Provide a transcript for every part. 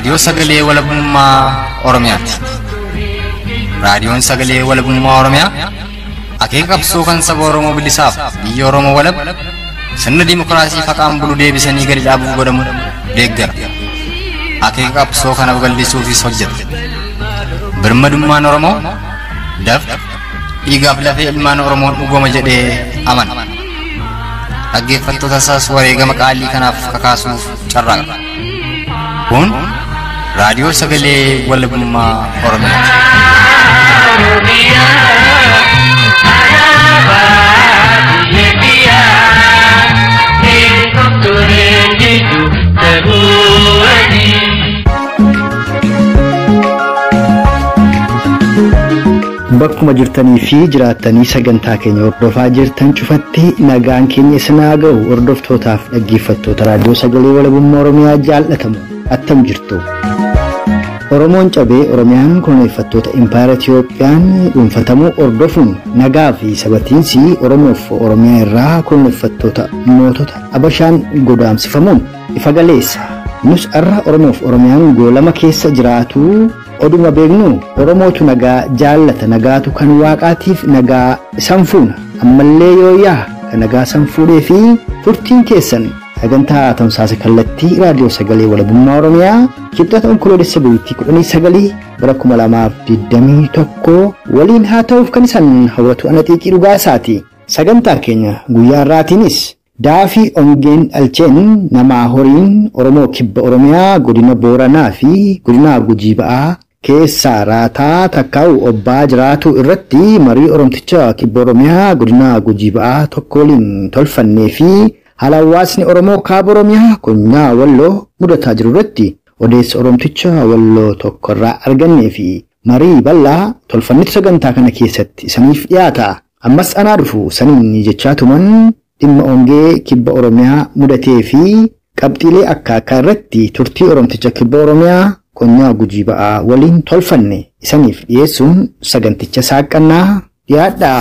Raadiyoo Sagalee Walabummaa Oromiyaati. Raadiyoon Sagalee Walabummaa Oromiyaa akeeka qabsoo kan saba Oromoo bilisaaf biyya Oromoo walab sirna dimookiraasii faqaan bulu deebisanii gadi dhaabuuf godhamu deeggara. Akeeka qabsoo kana babal'isuufis hojjeta. Birmadummaan Oromoo dafqa dhiigaaf lafee ilmaan Oromoon dhugooma jedhee amana. Dhaggeeffattoota isaas wareegama qaalii kanaaf kakaasuuf carraaqa. Kun Raadiyoo Sagalee Walabummaa Oromiyaati. Bakkuma jirtanii fi jiraattanii sagantaa keenya hordofaa jirtan cufatti nagaan keenya isin haa ga'u. Hordoftootaaf dhaggeeffattoota Raadiyoo Sagalee Walabummaa Oromiyaa jaallatamu attam jirtu. Oromoon cabee Oromiyaan koloneeffattoota Impaayera Itiyoophiyaan dhuunfatamuu hordofuun nagaa fi sabatiinsi Oromoof Oromiyaa irraa koloneeffattoota mootota Abashaan godaamsifamuun ifa galeessa. Nus har'a Oromoof Oromiyaan goolama keessa jiraatu oduma beeknu Oromootu nagaa jaallata, nagaatu kan waaqaatiif nagaa isan fuuna. Ammallee yooyyaa kan nagaa isan fuudhee fi turtiin keessan sagantaa tamsaasa kallattii Raadiyoo Sagalee Walabummaa Oromiyaa kibxata Onkoloolessa bultii 19 bara 2021 waliin haa ta'uuf kan isan hawwatu ana xiiqii dhugaasaati. Sagantaa keenya guyyaa har'aatiinis daafii ongeen dhalcheen namaa horiin Oromoo kibba Oromiyaa godina Booranaa fi godina Gujii Ba'aa keessaa raataa takkaa'u obbaa jiraatu irratti marii Oromticha kibba Oromiyaa godina Gujii Ba'aa tokko waliin tolfannee fi haala hawaasni Oromoo kaaba Oromiyaa konyaa Walloo mudataa jiru irratti odeessa Oromticha Walloo tokkorraa argannee fi marii bal'aa tolfannitu sagantaa kana keessatti isaniif dhiyaata. Ammas anaa dhufu saniin jechaa tuman dhimma ongee kibba Oromiyaa mudatee fi qabxiilee akka akkaa irratti turtii Oromticha kibba Oromiyaa konyaa Gujii Ba'aa waliin tolfanne isaniif dhiyeessuun saganticha saaqqannaa dhiyaadha.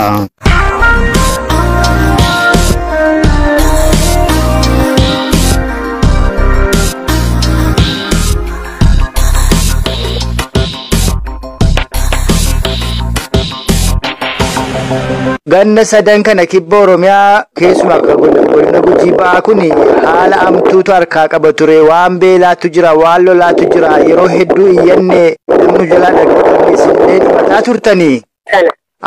Ganna sadan kana kibba Oromiyaa keessumaa akka godina Gujii Ba'aa kun haala amtuutu harkaa qaba ture. Waan beelaatu jira, waan lolaatu jira. Yeroo hedduu iyyanne namni jalaa dhaggeeffannee isinillee himataa turtanii.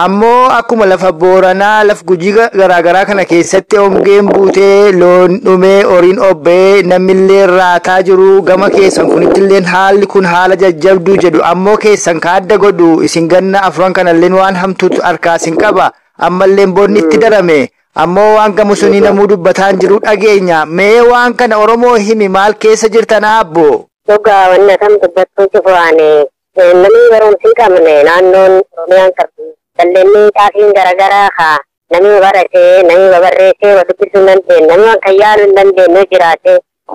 Ammoo akkuma lafa Booranaa laf Gujii garaagaraa kana keessatti ongeen buutee loon dhumee horiin obbee namnillee raataa jiru gama keessan kunittillee haalli kun haala jajjabduu jedhu ammoo keessan kaadda godhu isin ganna afran kanallee waan hamtuutu harkaa isin qaba. Ammallee boonni itti darame ammoo waan gamu sunii namuu dubbataan jiru dhageenya. Mee waan kana Oromoo himi maal keessa jirtan abbo? Dhugaa wanna kam dubbattuu jiru ani namni barumsa hin qabne naannoon Oromiyaan qabdi. Daldalli xaafiin garaagaraa haa namni baratee namni babarreessee wa dubbisuu hin dandeenye namni waan kan yaaluu hin dandeenye jiraate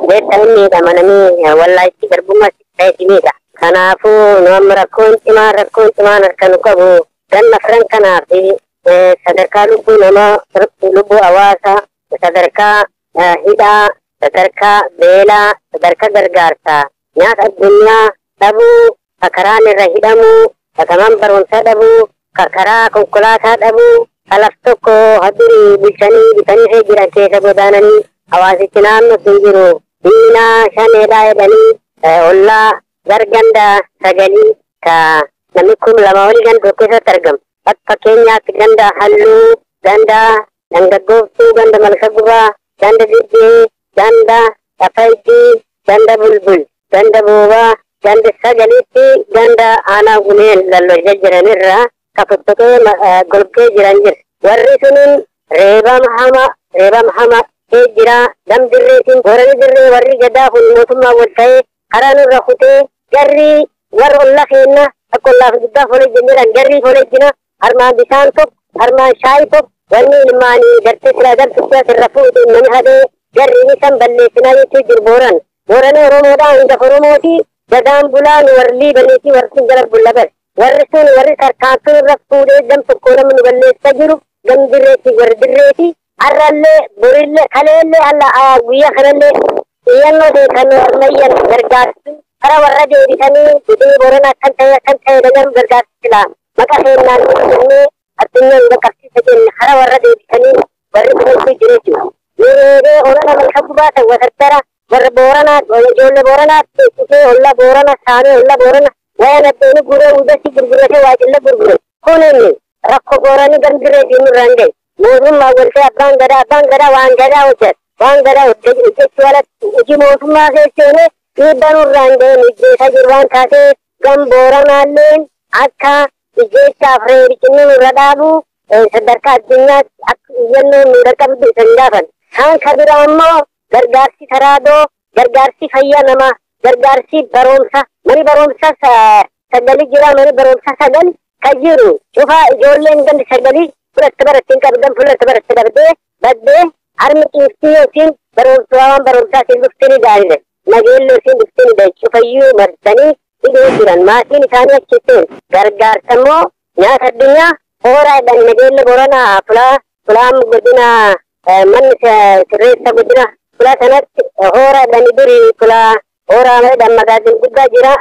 beektaa hin miidhama namni wallaahi garbummaa ta'e si miidha. Kanaafuu nu amma rakkoon cimaan harka nu qabu ganna afran kanaaf sadarkaa lubbuu namaa lubbuu hawaasaa sadarkaa hidhaa sadarkaa beelaa sadarkaa gargaarsaa nyaata addunyaa dhabuu karaan irra hidhamuu kamaan barumsaa dhabuu karaa konkolaataa dhabuu kalaf tokko hadurii bulchanii bitanii fee jiran keessa godaananii hawaasichi naannoo sun jiru diinaa shaneedhaa jedhanii ollaa garganda sagalii ka namni kun lama olii ganda tokko keessatti argamu. Fakkeenyaatti ganda halluu, ganda dangaggooftuu, ganda malka gubaa, ganda dibbee, ganda tafaydii, ganda bulbul, ganda boobaa, ganda sagaliitti ganda aanaa gumeen lalloo jiranirraa kafottotee golgee jiran jira. Warri suniin reebama hama jira. Gam dirreetiin Boorana dirree warri gadaa kun mootummaa wal ta'ee karaa nurra kutee garri warra ollaa keenna akka ollaaf guddaa folee jenneedhaan garri folee jina. Harmaan bishaan tokko harmaan shaayii tokko wanni ilmaanii gartee silaa galtu asirra fuudhu namni hadee garri inni san balleessinaa jechuu jiru Booran. Boorana Oromoodhaa hangafa Oromooti gadaan bulaan warri liibaniitii warri sun jala bulla bare. Warri sun warri tarkaanfii irra fuudhee gam tokko namni nu balleessaa jiru gam dirreetii warri dirreetii har'allee borillee kaleellee alla guyyaa kanallee xiyyannoo ta'e kan ammayyan gargaarsu Kara warra deebisanii godinni Booranaa akkan ta'e akkan ta'e dhagaru gargaarsi silaa maqaa seennaan jennee addunyaan qaqqabsiisa jenne kara warra deebisanii warri fudhachuu jiru jechuudha. Yeroo Orana malka gubaatan wasattara warra Booranaa ijoollee Booranaa teessisee olla Boorana saamee olla Boorana wayan addeeni guree hundatti gurguratee waajjilla gurgure. Kun inni rakkoo Booranii gandirree diinurraa hin gahe. Mootummaa waltee abbaan gadaa waan gadaa hojjeta. Waan gadaa hojjechuu alatti hojii mootummaa keesseenee dhiibbaa nurraa hin gahe mijjeessaa jiru waan taateef gam Booranaalleen akka ijjeechaaf reericinni nurra dhaabu sadarkaa addunyaatti akka iyyannoo nu dhaqqabdu isan gaafan. Kaan ka biraa immoo gargaarsi taraadoo, gargaarsi fayyaa namaa, gargaarsi barumsa, mani barumsa sagali jira, mani barumsa sagal ka jiru. Cufaa ijoolleen gandi sagalii fudhatte baratti hin qabdan fudhatte baratti dhabdee baddee harmi xiiftii yookiin barumsa waan barumsaatiin dhuftee ni gaariidha. Nageelloo isiin dhuftee ni gaariidha. Cufayyuu marsanii hidhee jiran maatiin isaanii achitti gargaarsa immoo nyaata addunyaa hooraadhaan nageella Booranaa fulaan godina manni sirreessa godina fulaa sanatti hooraadhaan durii fulaa hooraadhaan magaaziin guddaa jira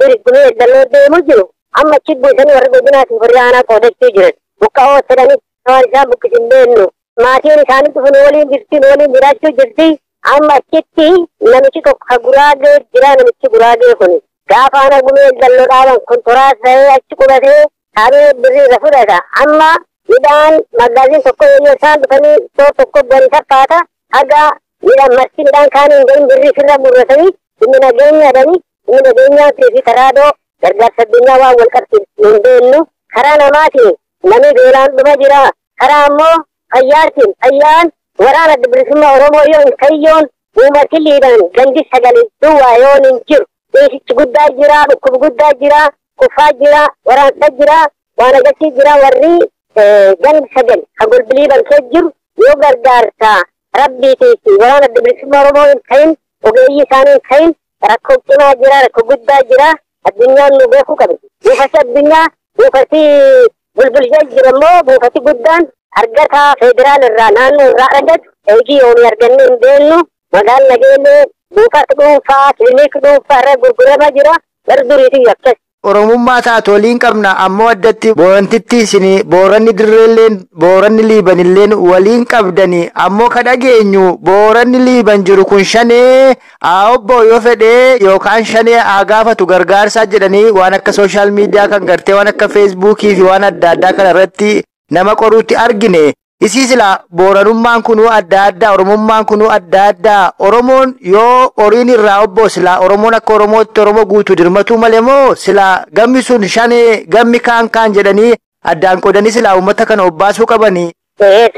duri gumee eeggannoo deemu jiru amma achi buusanii warra godinaatiif warri aanaa qoodachuu jiran buqqa'oo jedhanii waan isaan buqqisin beennu maatiin isaanii dhufan waliin jirti waliin jiraachuu jirti amma achitti namichi tokko ka guraagee jira namichi guraagee kun gaafa ana gumee eeggannoo dhaaban kontoraa ta'ee achi qubatee saamee birrii irra fudhata amma midhaan magaaziin tokko yoo isaan dhufanii iddoo tokko gadi fakkaata haga midhaan marsi midhaan kaan hin gahin birrii sirra murratanii inni nageenya jedhanii inni nageenyaa fi taraadoo gargaarsa addunyaa waan wal qabsiisu hin beennu karaa namaatiin namni beelaan dhuma jira karaa ammoo fayyaatiin fayyaan waraana adda bilisummaa Oromoo yoo hin kayyoon uummati liiban gandi sagalee duwwaa yoon hin jiru dhiisichi guddaa jira dhukkubi guddaa jira kuffaa jira waraansa jira waan agarsiis jira warri gandi sagal ka golbiliiban kee jiru yoo gargaarsa rabbiitii fi waraana adda bilisummaa Oromoo hin ta'in ogeeyyii isaanii hin ta'in rakkoo cimaa jira rakkoo guddaa jira addunyaan nu beekuu qabdi. Buufati addunyaa buufati bulbullee jira immoo buufati guddaan argata federaal irraa naannoo irraa argatu hojii yoomii argannee hin beennu magaalli nageellee buufata dhuunfaa kilinika dhuunfaa irra gurguramaa jira bara duriitii akkas. Oromummaa taatu waliin qabna ammoo addatti boorantitti isin booranni dirreelleen booranni liibanilleen waliin qabdani ammoo ka dhageenyu booranni liiban jiru kun shanee haa obbo yoo fedhee yookaan shanee haa gaafatu gargaarsaa jedhanii waan akka sooshaal miidiyaa kan gartee waan akka feesbuukii fi waan adda addaa kana irratti nama qoruutti argine. Isii silaa booranummaan kunuu adda addaa oromummaan kunuu adda addaa oromoon yoo horiin irraa obbo silaa oromoon akka oromootti oromoo guutuu dirmatuu malee moo silaa gammi sun shanee gammi kaan kaan jedhanii addaan qoodanii silaa uummata kana obbaasuu qabanii.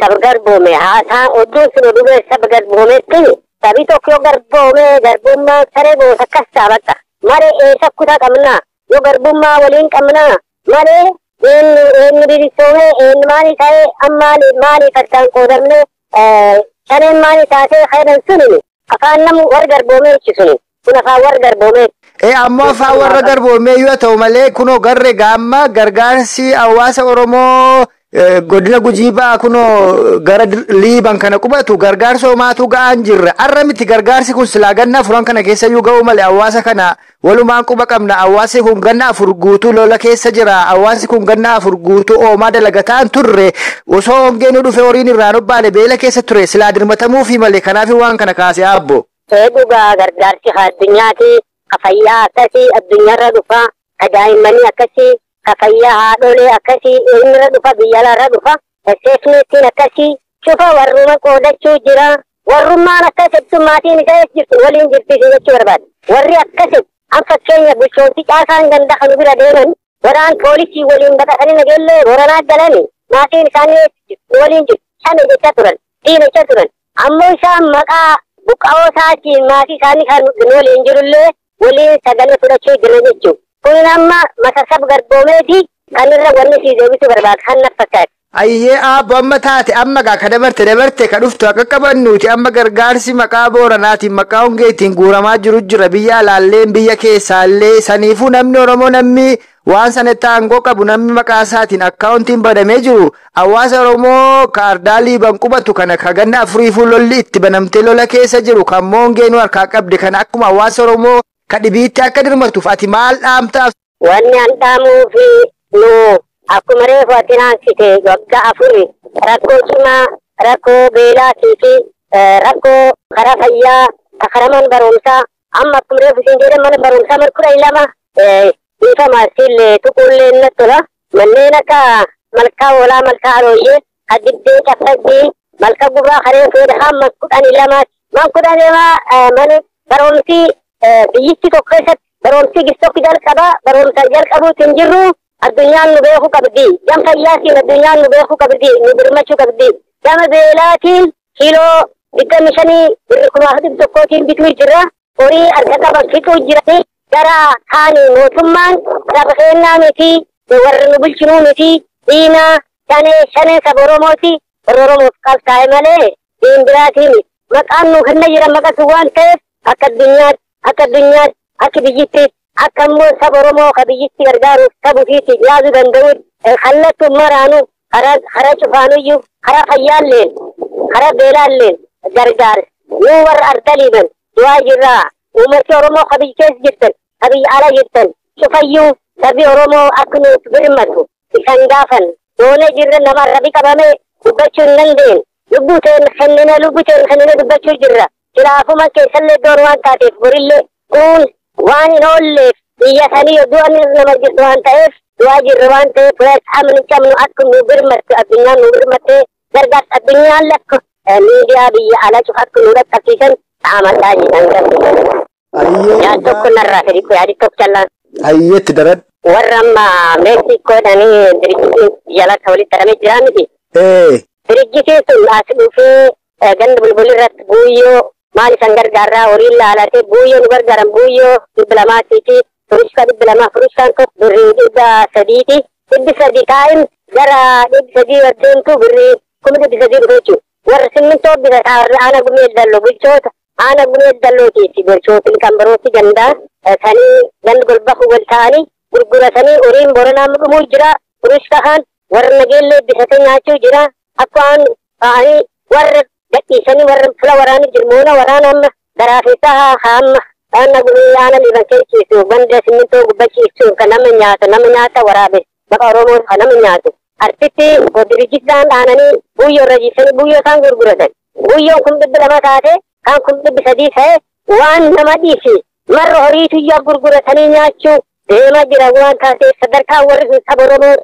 Saba garboome haasaan oduun sun oduu saba garboometti sabi tokko yoo garboome garbummaa saree gosa akkas taabata malee eessa kutaa qabnaa yoo garbummaa waliin qabnaa malee eenyu bilisoomee eenyu maali ta'ee amma maaliif addaan qoodamne shaneen maali taatee khayran sunini afaan namu warra garboomee jechisuni kun afaan warra garboomee. Ammoo afaan warra garboomee yoo ta'u malee kunoo garre gaamma gargaarsi hawaasa Oromoo godina Gujii ba'aa kunoo gara liiban kana qubatu gargaarsa homaatu ga'aan jirra. Har'a miti gargaarsi kun silaa ganna afuran kana keessa iyyuu ga'uu malee hawaasa kana walumaan quba qabna. Hawaasni kun ganna afur guutuu lola keessa jira. Hawaasni kun ganna afur guutuu oomaa dalagataan turre osoo hongeen nu dhufe horiin irraan obbaane beela keessa ture silaa dirmatamuufi malee kanaaf waan kana kaasee abbo. Dhugaa gargaarsi addunyaati ka fayyaa akkasii addunyaarra dhufa ka daa'immanii akkasii ka fayyaa haadholee akkasii eenyurra dhufa biyya alaarra dhufa seefneettiin akkasii cufa warruma qoodachuu jira warrummaan akkasitti maatiin isaa jirtu waliin jirti jechuu barbaada warri akkasitti an fakkeenya bulchoonti caasaan ganda kan bira deeman waraan poolisii waliin baqatanii nageellee boranaa galanii maatiin isaanii waliin jirtu shane jechaa turan diina jechaa turan ammoo isaan maqaa buqqa'oo isaatiin maatii isaanii kan waliin jirullee waliin sagalee fudhachuu jiran jechuudha. Kun amma masasab garboomeeti kan irra wanni sii deebisuu barbaadu kan na fakkaata. Ayyee aabbo amma taate amma gaa ka dabarte dabarte ka dhuftu akka qabannuuti amma gargaarsi maqaa booranaatiin maqaa hongeetiin guuramaa jiru jira biyya alaalleen biyya keessaallee saniifuu namni Oromoo namni waan sanatti aangoo qabu namni maqaa isaatiin akkaawuntiin banamee jiru hawaasa Oromoo ka ardaa liiban qubatu kana ka ganna afuriifuu lolli itti banamtee lola keessa jiru kan hongeen harkaa qabde kana akkuma hawaasa Oromoo Ka dhibiitti akka dirmatuuf ati maal dhaamtaaf? Wanni an dhaamuufi nu akkuma reefu ati naansite waggaa 4 rakkoo cimaa, rakkoo beelaatii fi rakkoo karaa fayyaa, karaa mana barumsaa amma akkuma reefu isin jedhan mana barumsaa mana 12 dhiifama siillee tuquullee natti tola. Manneen akka malkaa hoolaa, malkaa harooyyee, hadiddee, caffajjii, malka gurraa haree feedha hamma 12. Man 12 mana barumsi biyyitti tokko keessatti barumsi gistokki jalqaba barumsa jalqabuutti hin jirru addunyaan nu beekuu qabdi. Gama fayyaatiin addunyaan nu beekuu qabdi, nu birmachuu qabdi. Gama beelaatiin kiiloo 25 birri 1,100 bituu jira. Horii harka qaban fixuu jira. Gara kaanii mootummaan saba keenyaa miti, warri nu bulchinuu miti, diinaa shanee saba Oromooti. Warra Oromoof qabsaa'e malee diin biraatii miti. Maqaan nu kenna jira maqatu waan ta'eef akka addunyaatti akka biyyitti akka immoo saba Oromoo ka biyyitti gargaaruuf saba ofiitti yaaduu danda'u kallattuun maraanuu karaa cufaanuyyuu karaa fayyaalleen karaa beelaalleen gargaara. Nu warra ardaliiban du'aa jirraa uummati Oromoo ka biyya keessa jirtan ka biyya ala jirtan cufayyuu sabi Oromoo akka nuuf birmatu isan gaafan doonee jirra nama arrabi qabamee dubbachuu hin dandeenye. Lubbuu ta'een kennine dubbachuu jirra. Silaafuma keessallee doon waan taateef borillee kun waan hin oolleef biyya sanii du'an nama jirtu waan ta'eef du'aa jirra waan ta'eef qaamni cabnu akka nu birmatte addunyaan nu birmatte gargaarsa addunyaan lakka miidiyaa biyya alaa cufa akka nu dhaqqabsiisan dhaamadhaa jedhan gargaarsa. Yaad tokko narraa fedhi yaadi tokko callaan. Hayyeetti daran. Warra amma Meksikoodhaanii dirjitiin biyya alaa walitti haramee jiraa miti. Dirjitiin sun as dhufee ganda bulbul irratti buuyyoo maal isan gargaarraa horiin laalatee buuyyoo nu gargaaran buuyyoo 200 fi furushka 200 furushkaan tokko birrii 300ti. 300 taa'in gara 300 wardeemtu birrii 300,000 dhufe jechuudha. Warra simmintoo bitataa warra aana gumee dalloo bulchoota aana gumee dallootii fi bulchootiin kan birootti gandaa sanii ganda golbafu wal ta'anii gurguratanii horiin boranaa dhumuu jira. Furushka kaan warra nageellee bitatee nyaachuu jira. Akka waan ta'anii warra gadhiisanii warra fula waraanii jiru moona waraana amma garaafessaa hamma aana gumee aana liiban keessisu ganda simmintoo gubbachiisu kan nama nyaata waraabe maqaa Oromoo kan nama nyaatu. Artisti dirjitaan dhaananii buuyyoo irra jiisanii buuyyoo isaan gurguratan. Buuyyoon kun 200 taate kan kun 300 ta'e waan nama dhiisi marra horiitu iyyuu gurguratanii nyaachuu deemaa jira waan taateef sadarkaa warri sun saba Oromoo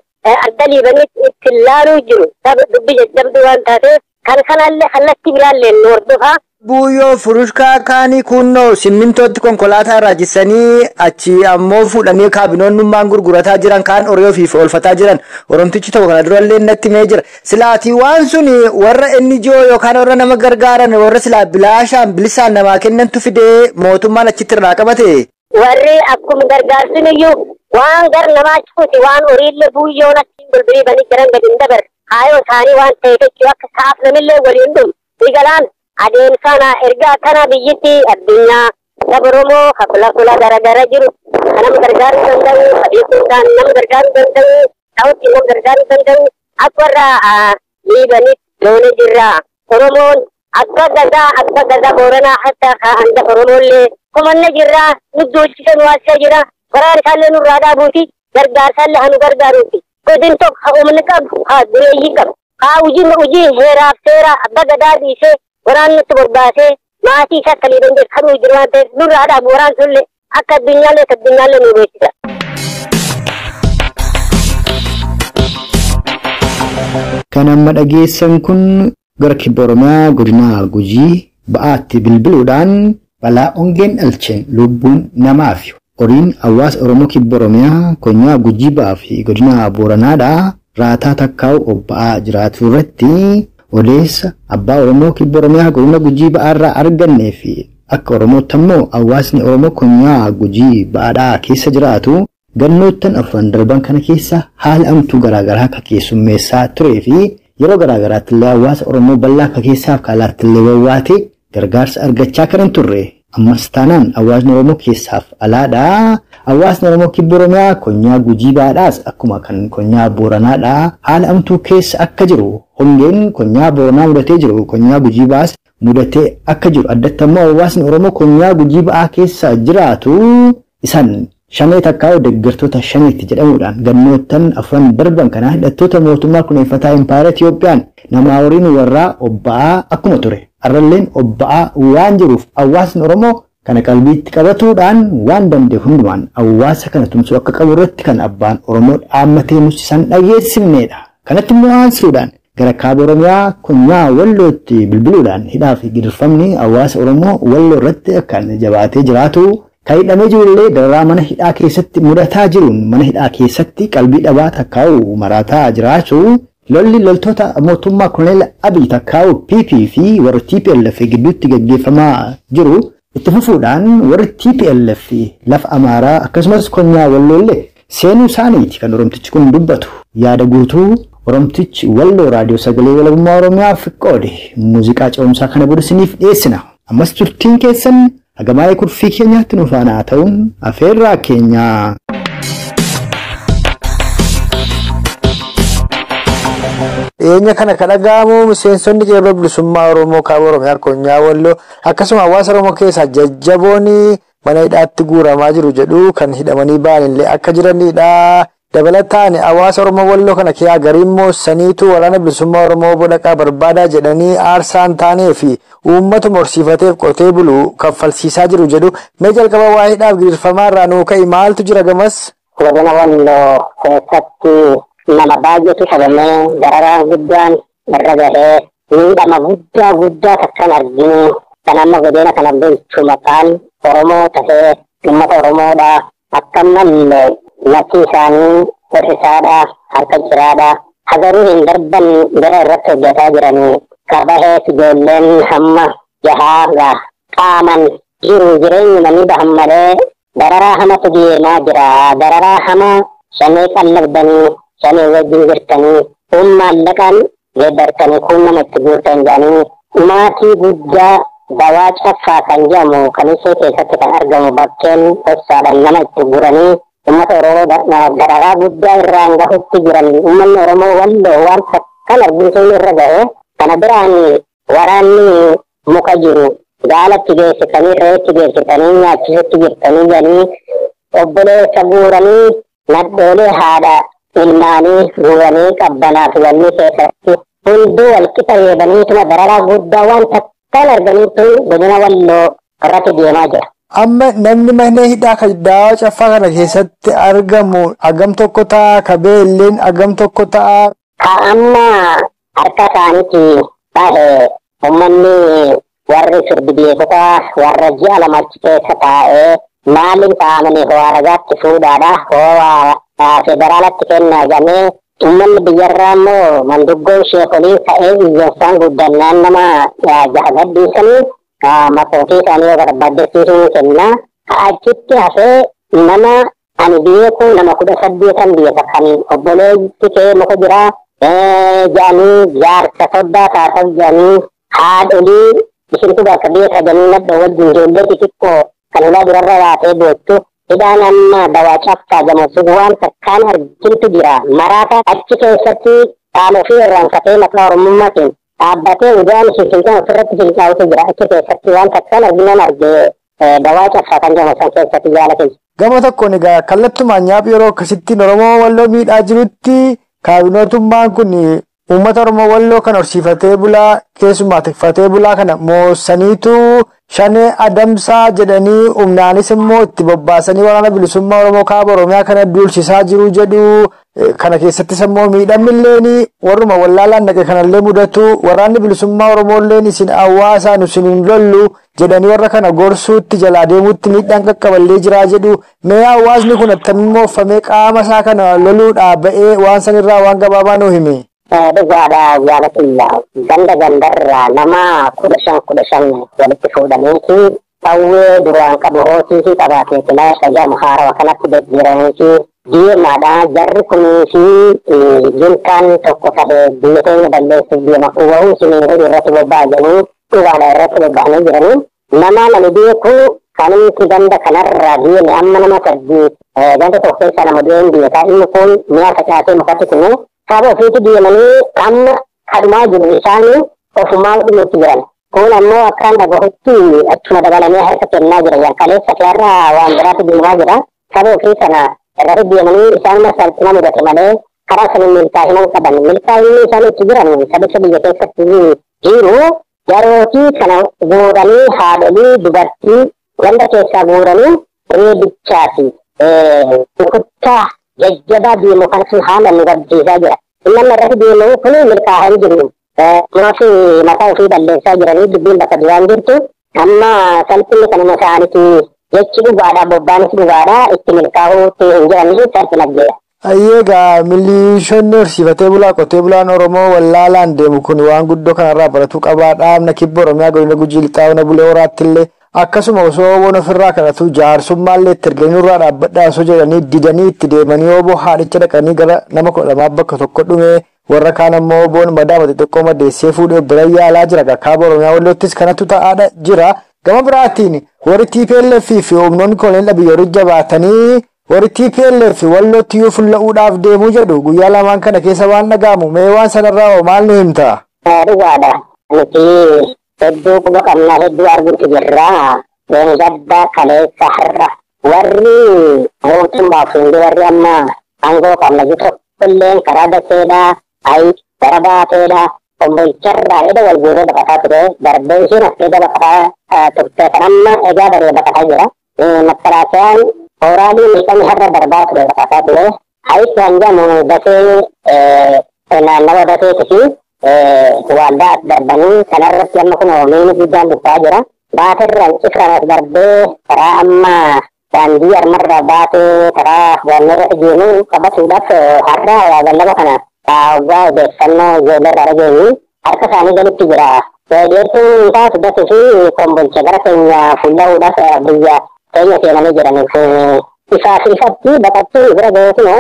adda liibanii itti laaluu jiru saba dubbii jajjabduu waan taateef kan kanallee kallattii biraallee nu hordofaa. Buuyyoo furushkaa kaanii kunnoo simmintootti konkolaataa irraa jissanii achi ammoo fuudhanii kaabinoonnummaan gurgurataa jiran kaan horii ofiif oolfataa jiran Oromtichi tokko kana durallee natti himee jira. Silaatii waan sun warra NGO yookaan warra nama gargaaran warra silaa bilaashaan bilisaan namaa kennantu fidee mootummaan achitti irraa qabate. Warri akkuma gargaarsun iyyuu waan gar namaa cuuti waan horiillee buuyyoon achiin bulbilii banii jiran gadi hin dabarre kaayoo isaanii waan ta'eef jechuu akka sa'aaf namillee waliin dhumu. Galaan adeemsana erga akkana biyyitti addunyaa saba Oromoo ka fuula fuula garaagara jiru kan nama gargaaruu danda'u, ka beekuudhaan nama gargaaruu danda'u, ta'utti nama gargaaruu danda'u akka warra liibanitti loonee jirra. Oromoon akka gadaa Booranaa hatta ka hangafa Oromoollee kumanne jirra nu duulchise nu waasisee jira. Waraan isaallee nurraa dhaabuuti gargaarsaallee haa nu gargaaruuti. Godin tokko haa uummanni qabu haa dureeyyii qabu haa hojii heeraaf seera abbaa gadaa dhiisee waraan nutti bobbaasee maatii isaa akka liiban jedhu kan jiru waan ta'eef nurraa dhaabu waraan sunillee akka addunyaallee nu beeksisa. Kan amma dhageessan kun gara kibba Oromiyaa godina Gujii ba'aatti bilbiluudhaan balaa hongeen dhalcheen lubbuun namaa fi horiin hawaasa Oromoo kibba Oromiyaa konyaa Gujii ba'aa fi godina Booranaadhaa raataa takkaa'u obba'aa jiraatu irratti odeessa abbaa Oromoo kibba Oromiyaa godina Gujii ba'aarraa argannee fi akka Oromootti ammoo hawaasni Oromoo konyaa Gujii ba'aadhaa keessa jiraatu gannoottan afran darban kana keessa haala amtuu garaagaraa akka keessummeessaa turee fi yeroo garaagaraatti illee hawaasa Oromoo bal'aa akka keessaaf kaalaatti illee wawwaatee gargaarsa argachaa kan hin turre Ammas taanaan hawaasni Oromoo keessaaf alaadha. Hawaasni Oromoo kibba Oromiyaa konyaa Gujii Bahaadhaas akkuma kan konyaa Booranaadha. Haala amtuu keessa akka jiru hongeen konyaa Booranaa mudatee jiru konyaa Gujii Bahaas mudatee akka jiru addatti ammoo hawaasni Oromoo konyaa Gujii Bahaa keessa jiraatu isaan shanee takkaa'u deeggartoota shaneetti jedhamuudhaan gannoottan afran darban kanaa hidhattoota mootummaa kunuunfataa impaayera Itiyoophiyaan nama horiin warraa obba'aa akkuma ture. Arralleen obba'aa waan jiruuf hawaasni Oromoo kana qalbiitti qabatuudhaan waan danda'e hundumaan hawaasa kana tumsuu akka qabu irratti kan abbaan Oromoo dhaammatee nuti isaan dhageessifnedha. Kanatti immoo aansuudhaan gara kaaba Oromiyaa konyaa Wallootti bilbiluudhaan hidhaa fi gidirfamni hawaasa Oromoo Walloo irratti akkaan jabaatee jiraatu kan hidhamee jirullee dararaa mana hidhaa keessatti mudataa jiruun mana hidhaa keessatti qalbii dhabaa takkaa'u maraataa jiraatu lolli loltoota mootummaa Koloneel Abiy takkaa'u PP fi warra TPLF gidduutti gaggeeffamaa jiru itti fufuudhaan warri TPLF lafa Amaaraa akkasumas konyaa Walloollee seenuu isaaniiti kan Oromtichi kun dubbatu. Yaada guutuu Oromtichi Walloo Raadiyoo Sagalee Walabummaa Oromiyaaf qoode muuziqaa ce'umsaa kana booda isiniif dhiyeessina. Ammas turtiin keessan hagamaa'ee kurfii keenyaatti nu faana ta'uun afeerraa keenyaa. Dhiyeenya kana kan dhaga'amu miseensonni qeerroo bilisummaa Oromoo kaaba Oromiyaa konyaa Walloo akkasuma hawaasa Oromoo keessaa jajjaboon mana hidhaatti guuramaa jiru jedhu kan hidhamanii ba'an illee akka jiranidha. Dabalataan hawaasa Oromoo Walloo kana keessaa gariin moossaniitu waraana bilisummaa Oromoo bodhaqaa barbaadaa jedhanii aarsaan taanee fi uummatuma horsiifateef qotee bulu kaffalsiisaa jiru jedhu. Mee jalqaba waa'ee hidhaaf gidirfamaa irraa nuu ka'i, maaltu jira gamas? Godina Walloo keessatti nama baay'eetu qabamee dararaa guddaan irra gahee miidhama guddaa guddaa takkan arginu kan amma godina kana bulchu maqaan Oromoo tahee uummata Oromoodha. Akkamallee lafti isaanii hir'isaadha, harka ciraadha. Hagaruu hin darban gara irratti hojjetaa jiranii qabahees ijoolleen hamma jahaa qaaman jiru jireenyuma ni bahan malee dararaa hamatu deemaa jira. Dararaa hamaa shanee qallabdanii shanee wajjin jirtanii kun maallaqaan geeddartanii kun nama itti guurtan jedhanii maatii guddaa dawaa caffaa kan jedhamu kan ishee keessatti kan argamu bakkeen dhoksaadhaan nama itti guuranii uummata Oromoo dararaa guddaa irraan gahutti jiran. Uummanni Oromoo Walloo waan kan argisuun irra gahe kana biraan waraanni muka jiru gaalatti geessitanii reetti geessitanii nyaachisutti jirtanii jedhanii obboleessa guuranii nadhoolee haadha ilmaanii guuranii qabbanaaf wanni keessatti hunduu walqixa reebaniituma dararaa guddaa waan takkaan arganiitu godina Walloo irratti deemaa jira. Amma namni mana hidhaa kan daawaa caffaa kana keessatti argamu hagam tokko ta'a, kabee illeen hagam tokko ta'a. Ka amma harka isaaniitti bahe uummanni warri firdi beekota warra ji'a lama achi keessa taa'ee maaliin taa'amanii ho'aa ragaatti fuudhaadha ho'aa federaalatti kennaa jedhamee uummanni biyyarraa immoo manduggoon sheekoliin ka'ee iyyansaan guddannaan nama jaha gadhiisanii makootii isaanii yoo barbaaddeessiisuu kennaa. Achitti hafee nama ani beeku nama 18 beeka kan obboleetti kee muka jiraa jedhanii jaarsa soddaa taatan jedhanii haadholii isintu bakka beeka jedhanii nadha wajjin ijoollee xixiqqoo kan ulaa durarra baatee boottu hidhaan amma dawaa caffaa jedhamu waan takkaan argintu jira. Maraata achi keessatti qaama ofii irraanfatee maqaa Oromummaatiin dhaabbatee udaan finfinnee ofirratti fincaa'utu jira. Achi keessatti waan takkaan arginan argee dawaa caffaa kan jedhamu san keessatti jaalate. Gama tokkoon egaa kallattumaan nyaaphi yeroo akkasittiin Oromoo Walloo miidhaa jirutti kaabinootummaan kun uummata Oromoo Walloo kan horsiifatee bulaa keessumaa tikfatee bulaa kana moossaniitu shanee adamsaa jedhanii humnaanis immoo itti bobbaasanii waraana bilisummaa Oromoo kaaba Oromiyaa kana duulchisaa jiru jedhu. Kana keessattis immoo miidhamni warruma wallaalaan dhaqe kanallee mudatu waraanni bilisummaa Oromoolleen isin hawaasaan isin hin lollu jedhanii warra kana gorsuutti jalaa deemuutti miidhaan qaqqaballee jiraa jedhu. Mee hawaasni kun attamiin mooffamee qaama isaa kana loluudhaa ba'ee waan sanirraa waan gabaabaa nuu himi? Dhugaadha jaalatilla. Ganda gandarraa nama 15 walitti fuudhaniiti qawwee duraan qabu hootiisii qabaatee kilaasha jedhamu haarawa kanatti deddeeraniiti deemaadha. Jarri kunii fi juntaan tokko ta'ee biyya keenya balleessuuf deema. Wahuu isin godhu irratti bobba'aa jedhanii dhugaadha irratti bobba'anii jiranii. Nama nami beeku kanumti ganda kanarraa deeme amma nama 8 ganda tokko keessa nama du'een beekaa inni kun mi'a facaasee mukatti kunu saba ofiitti deemanii amma kadhumaa jiru isaanii ofumaa dhumutti jiran. Kun ammoo akkaan dhagahutti achuma dabalamee harka kennaa jira. Kaleessa keessarraa waan biraatti deemaa jira. Saba ofii sana irratti deemanii isaanuma salphina mudate malee karaa sana milkaa'ina hin qaban. Milkaa'inni isaan itti jiran sabicha biyya keessatti jiru yerootii kana guuranii haadholii dubartii ganda keessaa guuranii reebichaati. Rukuttaa jajjabaa deemu kanatu haala nu gabsiisaa jira. Inni irratti deemu kun milkaa'aa hin jiru. Muraasni mataa ofii balleessaa jiranii dubbiin bakka duraan jirtu. Amma salphinni kanuma isaaniiti jechi dhugaadha bobbaanis dhugaadha itti milkaa'uutti hin jiranii salphina jedha. Ayyeegaa milishoonni horsiifatee bulaa qotee bulaan Oromoo wallaalaan deemu kun waan guddoo kanarraa baratuu qabaa. Dhaabna kibba Oromiyaa godina Gujii Lixaa ona Bulee Horaatti illee akkasuma osoo oboon ofirraa kadhatu jaarsummaa itti erganii irraa dhaabbadhaa osoo jedhanii didanii itti deemanii oboo haadhicha dhaqanii gara nama 12 bakka tokko dhume warra kaan ammoo oboon madaa xixiqqoo madeessee fuudhee bira yaalaa jira. Kaaba Oromiyaa Walloottis kanatu ta'aadha jira. Gama biraatiin warri TPLF fi humnoonni koloneel Abiyyi jabaatanii warri TPLF Wallootti yoo fulla'uudhaaf deemuu jedhu guyyaa lamaan kana keessa waan dhaga'amu mee waan sanarraa hoo maal nu himta? Dhugaadha. Nuti hedduu quba qabnaa hedduu arguutu jirra. Gadda kaleessa har'a. Warri mootummaaf hundi warri amma aangoo qabna jiru tokkolleen karaa daseedhaa, ayi gara baateedhaa, kombolcharraa eda wal guuree baqataa ture. Darbee isheen as eda baqataa turte kan amma egaa daree baqataa jira. Makkalaasiyaan hooraalii meeqaan har'a darbaa ture baqataa ture. Ayi kan jedhamu dasee naannawa daseetii fi waldaa as darbanii kanarratti amma kun oomishni guddaan dhufaa jira. Baatirraan cifraan as darbee karaa amma daandii armarraa baatee karaa wanneerratti deemu qabatuudhaaf har'a waa gallaba kana waggaa odeeffannoo ijoolleerraa dhageenyu harka isaanii galitti jira. Dheertuun isaas dasee fi kombolcha gara keenya fuulla'uudhaaf biyya keenya seenanii jiraniif ifaa fi ifatti baqachuun bira ga'eetuma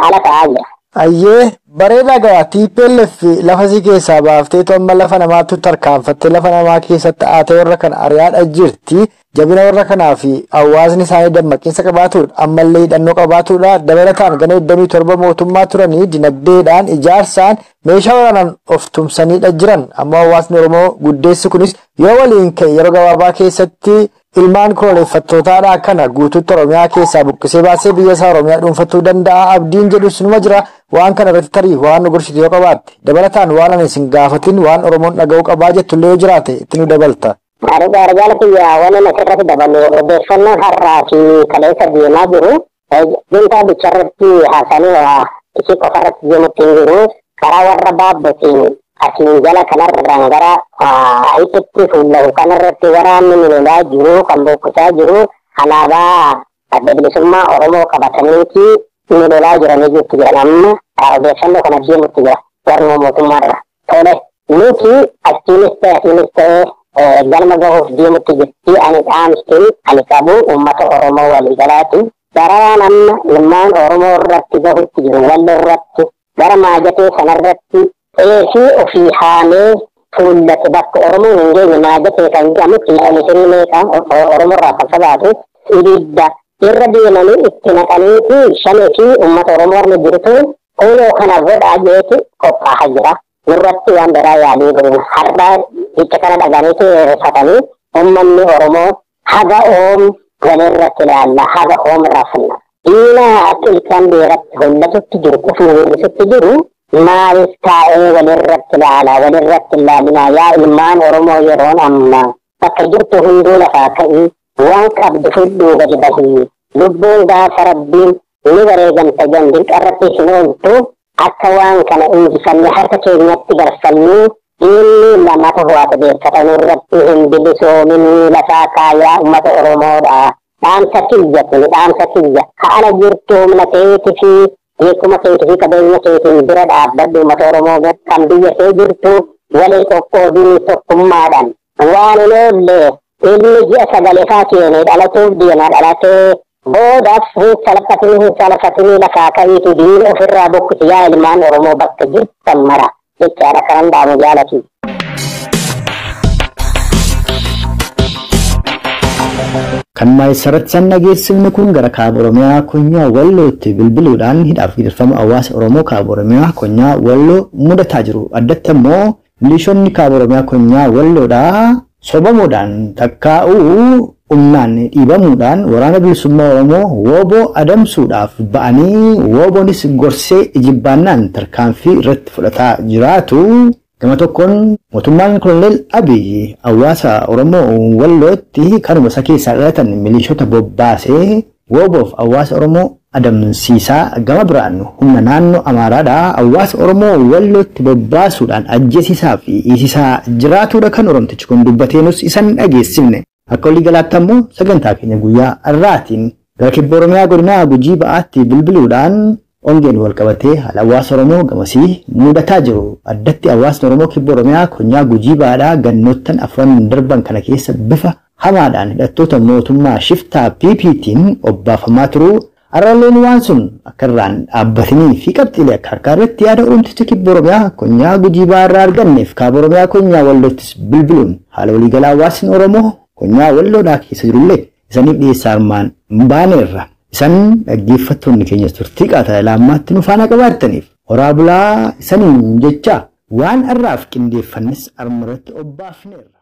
ala ta'aa jira. Ayyee bareedaa gaa TPLF lafa si keessaa baafteetu amma lafa namaatti tarkaanfattee lafa namaa keessatti haatee warra kana ari'aadha jirti. Jabina warra kanaa fi hawaasni isaanii dammaqiinsa qabaatudha. Ammallee hidhannoo qabaatudha. Dabalataan gana 27 mootummaa turanii dinagdeedhaan ijaarsaan meeshaa waraanaan of tumsaniidha jiran. Amma hawaasni Oromoo guddeessi kunis yoo waliin ka'e yeroo gabaabaa keessatti ilmaan koloneeffattootaadha kana guutuutti Oromiyaa keessaa buqqisee baasee biyya isaa Oromiyaa dhuunfatuu danda'a. Abdiin jedhus numa jira. Waan kana irratti tarii waan nu gorsitu yoo qabaatte dabalataan waan ani isin gaafatin waan Oromoon dhaga'uu qabaa jettullee yoo jiraate itti nu dabalta. Argaa kiyya waan inni asirratti dabalu odeeffannoon har'aa fi kaleessa deemaa jiru juntaa bicharratti haasanii waa ishii qofarratti deemutti hin jiru karaa warra baabbotiin asiin jala kanarraan gara ayitti fuullahu kanarratti waraanni lolaa jiru kan boqotaa jiru alaabaa adda bilisummaa Oromoo qabataniiti inni lolaa jiranii jirtu jiran amma odeeffannoo kana deemutti jira warra mootummaadha. Tole nuti achiinis ta'e asiinis ta'e galma gahuuf deemutti jirti ani dhaamsin ani qabu uummata Oromoo waliigalaati. Dararaan amma ilmaan Oromoo irratti gahutti jiru walloo irratti gara maajatee sanarratti xeefii ofii haamee fuullate bakka Oromoon hin geenye maajatee kan jedhamu kiiloomeetirii meeqa Oromoo irraa kan fagaatu ibidda irra deemanii itti naqanii fi shamee fi uummata Oromoo irra jirtu kunoo kana godhaa jeetu qophaa'aa jira. Nurratti waan biraa yaalii godhu har'a jecha kana dhaga'anii rifatanii uummanni Oromoo haga oom walirratti ilaalla haga oom rafna. Diina akka ilkaan dhiiratti hollatutti jiru qufni weellisutti jiru maaliif taa'ee walirratti ilaala walirratti ilaalinaa yaa ilmaan Oromoo yeroon amma bakka jirtu hunduu lafaa ka'ii waan qabdu fudhuu gadi bahii lubbuun gaafa rabbiin ni wareegamta jan dirqarratti hin ooltu akka waan kana injifannee harka keenyatti galfannee inni lamata ho'aata beekkatanuu irratti hin bilisoominii lafaa kaayaa uummata Oromoodha. Dhaamsa kiyya kun dhaamsa kiyya haala jirtu humna keetii fi beekuma keetii fi qabeenya keetiin bira dhaabbadhu uummata Oromoo kan biyya kee jirtu walii qoqqooduu tokkummaadhaan waan hin oolle ilmi ji'a sagaleefaa keenee dhalatuuf deemaa dhalatee boodaaf hin salphatinii lafaa ka'iitu diina ofirraa boqqisi yaa ilmaan Oromoo bakka jirtan mara jechaadha kanan dhaamu jaalati. Kan maayisarratti san dhageessifne kun gara kaaba Oromiyaa konyaa Wallootti bilbiluudhaan hidhaaf gidirfama hawaasa Oromoo kaaba Oromiyaa konyaa Walloo mudataa jiru. Addatti immoo milishoonni kaaba Oromiyaa konyaa Walloodhaa sobamuudhaan takkaa'uu humnaan dhiibamuudhaan waraana bilisummaa Oromoo wooboo adamsuudhaaf ba'anii wooboonis gorsee ijibbaannaan tarkaanfii irratti fudhataa jiraatu. Gama tokkoon mootummaan Koloneel Abiy hawaasa Oromoo Wallootti kanuma isa keessaa dhalatan milishoota bobbaasee wooboof hawaasa Oromoo adamsiisaa gama biraan humna naannoo Amaaraadhaa hawaasa Oromoo Wallootti bobbaasuudhaan ajjeesisaa fi hiisisaa jiraatudha kan Oromtichi kun dubbateenus isan dhageessifne. Akka walii galaatti ammoo sagantaa keenya guyyaa har'aatiin gara kibba Oromiyaa godina Gujii ba'aatti bilbiluudhaan ongeen wal qabatee haala hawaasa Oromoo gamasii mudataa jiru. Addatti hawaasni Oromoo kibba Oromiyaa konyaa Gujii ba'aadhaa gannoottan afran darban kana keessa bifa hamaadhaan hidhattoota mootummaa shiftaa PPT'n obbaafamaa turuu har'alleen waan sun akka irraan dhaabbatanii fi qabxiilee akka harkaa irratti yaada Oromticha kibba Oromiyaa konyaa Gujii ba'aa irraa arganneef kaaba Oromiyaa konyaa Walloottis bilbiluun haala waliigalaa hawaasni Oromoo konyaa Walloodhaa keessa jirullee isaniif dhiyeessaa armaan baaneerra. Isan dhaggeeffattoonni keenya turtii qaataa ilaammaatti nu faana qabaattaniif horaa bulaa isaniin jecha waan har'aaf qindeeffannes armarratti obbaafneerra.